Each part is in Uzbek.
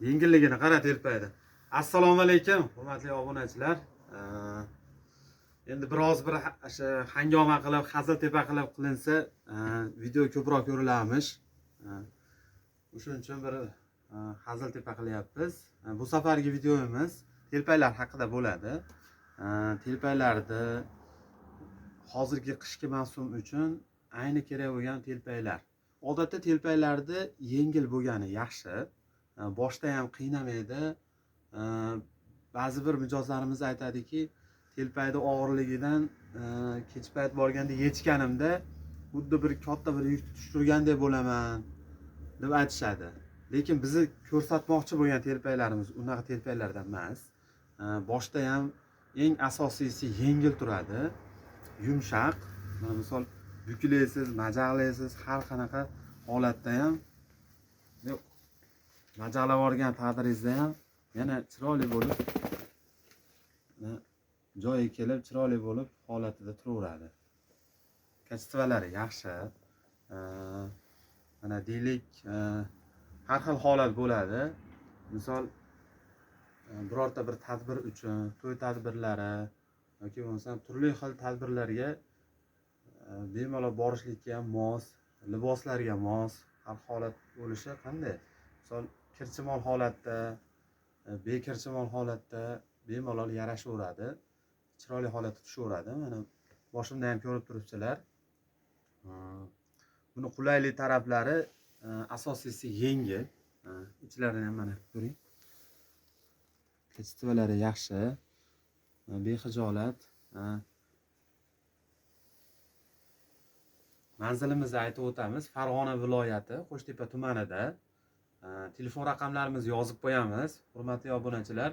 Yengilligini qara telpaydi. Assalomu alaykum, hurmatli obunachilar. Endi biroz bir o'sha hangoma qilib, hazil tepa qilib qilinsa, video ko'proq ko'rilarmish. O'shuning uchun bir hazil tepa qilyapmiz. Bu safargi videomiz telpaklar haqida bo'ladi. Telpaklarni hozirgi qishki mavsum uchun ayni kerak bo'lgan telpaklar. Odatda telpaklarni yengil bo'lgani yaxshi. Boshda ham qiynamaydi. Ba'zi bir mijozlarimiz aytadiki, telpakni og'irligidan kech payt borganda yechganimda xuddi bir katta bir yuk tushirgandek bo'laman deb aytishadi. Lekin bizni ko'rsatmoqchi bo'lgan telpaklarimiz unaqa telpaklardan emas. Boshda ham eng asosiysi yengil turadi, yumshoq. Mana misol buklaysiz, majaqlaysiz, har qanaqa holatda ham majaqlab yuborgan taqdiringizda ham yana chiroyli bo'lib, joyi kelib chiroyli bo'lib holatida turaveradi. Kachitvalari yaxshi. Mana deylik, har xil holat bo'ladi. Misol birorta bir tadbir uchun, to'y tadbirlari yoki bo'lmasam turli xil tadbirlarga bemalol borishlikka ham mos, liboslarga mos har holat bo'lishi qanday? Misol kirchimol holatda, bekirchimol holatda bemalol yarashaveradi, chiroyli holatda tushaveradi. Mana boshimda ham ko'rib turibsizlar. Buni qulaylik taraflari asosiysi yengil. Ichlarini ham mana ko'ring. Kachitvalari yaxshi, bexijolat. Manzilimizni aytib o'tamiz. Farg'ona viloyati, Qo'shtepa tumanida. Telefon raqamlarimizni yozib qo'yamiz, hurmatli obunachilar.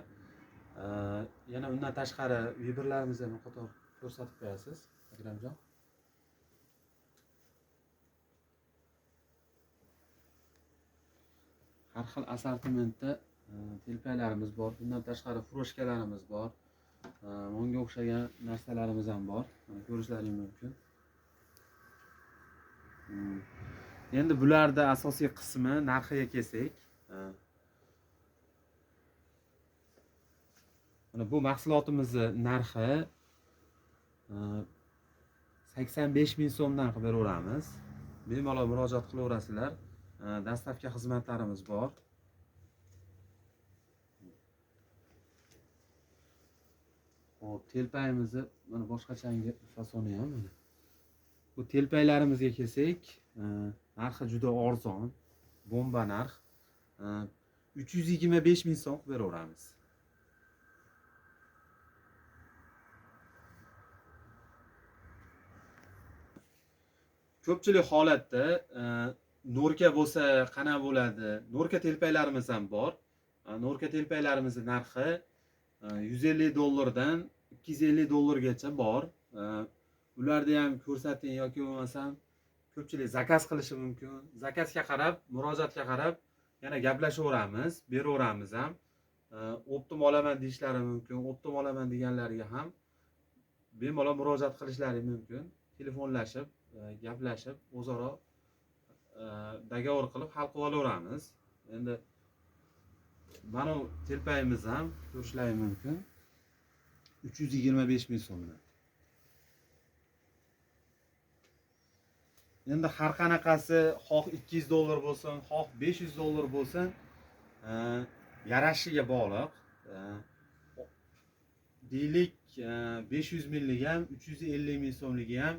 Yana undan tashqari Viberlarimizni ham qator ko'rsatib qo'yasiz, Akramjon. Har xil assortimentda telpaklarimiz bor. Bundan tashqari furoshkalarimiz bor. Bunga o'xshagan narsalarimiz ham bor. Mana ko'rishlaring mumkin. Endi bularda asosiy qismi narxiga kelsak, mana bu mahsulotimizni narxi 85 ming so'mdan qilib beraveramiz. Bemalol murojaat qilaverasizlar. Dastavka xizmatlarimiz bor. Xo'p, telpagimizni mana boshqachangi fasoni ham mana. Bu telpaklarimizga kelsak, narxi juda arzon, bomba narx. 325 ming so'm qilib beraveramiz. Ko'pchilik holatda norka bo'lsa qana bo'ladi? Norka telpaklarimiz ham bor. Norka telpaklarimizning narxi 150 dollardan 250 dollargacha bor. Ularni ham ko'rsating yoki bo'lmasam ko'pchilik zakaz qilishi mumkin. Zakazga qarab, murojaatga qarab yana gaplashaveramiz, beraveramiz ham. Optim olaman deyishlari mumkin. Optim olaman deganlarga ham bemalol murojaat qilishlari mumkin. Telefonlashib, gaplashib, o'zaro dogovor qilib hal qilib olaveramiz. Endi mana bu telpagimiz ham ko'rishlari mumkin. 325 ming so'mdan. Endi har qanaqasi xoh 200 dollar bo'lsin, xoh 500 dollar bo'lsin, yarashiga bog'liq. Deylik 500 minglik ham, 350 ming so'mligi ham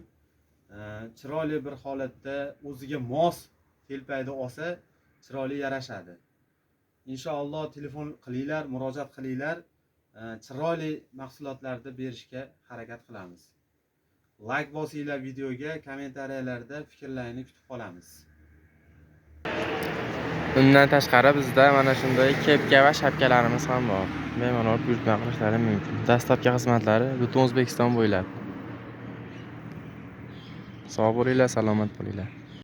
chiroyli bir holatda o'ziga mos telpakni olsa, chiroyli yarashadi. Inshaalloh telefon qilinglar, murojaat qilinglar, chiroyli mahsulotlarni berishga harakat qilamiz. Like bosinglar videoga, kommentariyalarda fikrlaringni kutib qolamiz. Undan tashqari bizda mana shunday kepka va shapkalarimiz ham bor. Bemalol buyurtma qilishlari mumkin. Dastavka xizmatlari butun O'zbekiston bo'ylab. Sog' bo'linglar, salomat bo'linglar.